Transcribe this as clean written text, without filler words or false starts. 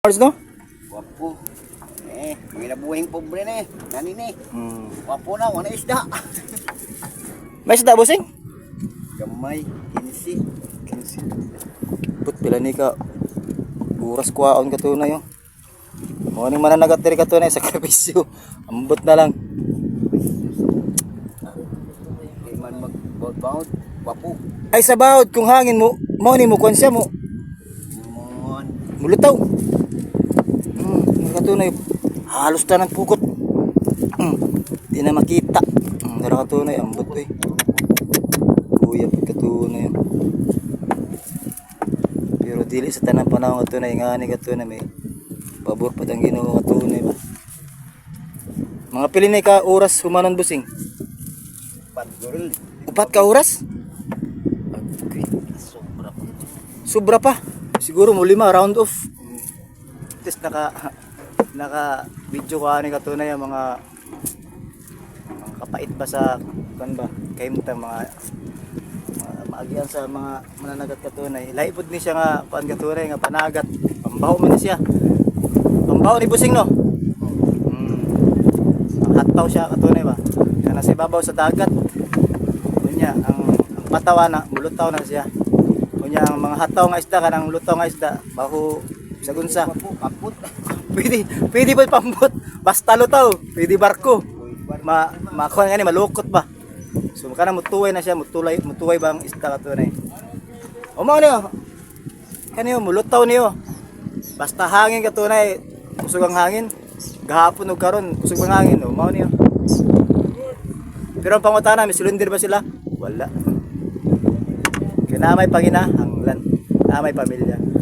Mars, no? Wapo. Eh, may nabuhing pobre na eh. Nani ni. Wapo na, wala isda. May isda, bossing? Gamay, 15. Put pila ni ka oras kuwaon katunay oh. Mo ning mananagat diri katunay, sakripisyo. Ambot na lang. Di man mag baud. Wapo. Ay, sa bawod kung hangin mo, mo ni mo kuan siya mo Mon. mulutaw. Katunay halos tanan pukot. Di na makita. Dara katunay, ambot oy. Kuya pud katunay. Pero dili sa tanan panahon katunay nga ni katunay may pabor pa ang Ginoo katunay ba. Mga pili na ka oras humanon, busing? Patgoril. 4 ka oras? Okay. Sobra pa. Sobra pa. Siguro mo 5 round off. Test naka naka video ko ani katunay ang mga kapait ba sa kan ba kahimtang mga maagian sa mga mananagat katunay. Lahi pud ni siya nga kuan katunay nga panagat. Pambaho man ni siya. Pambaho ni busing, no? Ang hataw siya katunay ba. Kana sa ibabaw sa dagat. Unya ang patawa na mulutaw na siya. Unya ang mga hataw nga isda kanang lutaw nga isda baho sa gunsa. Wapo, kaput. Pwede pwede ba pambot basta lutaw, pwede barko. Ma makuha nga ni malukot ba. So kana mutuway na siya, mutulay mutuway ba ang isda katunay. O mao niyo. Kaniyo mulutaw niyo. Basta hangin katunay, kusog ang hangin. Gahapon ug karon kusog ang hangin, o mao niyo. Pero ang pangutana, may cylinder ba sila? Wala. Kaya na may pangina, hanglan. Na may pamilya.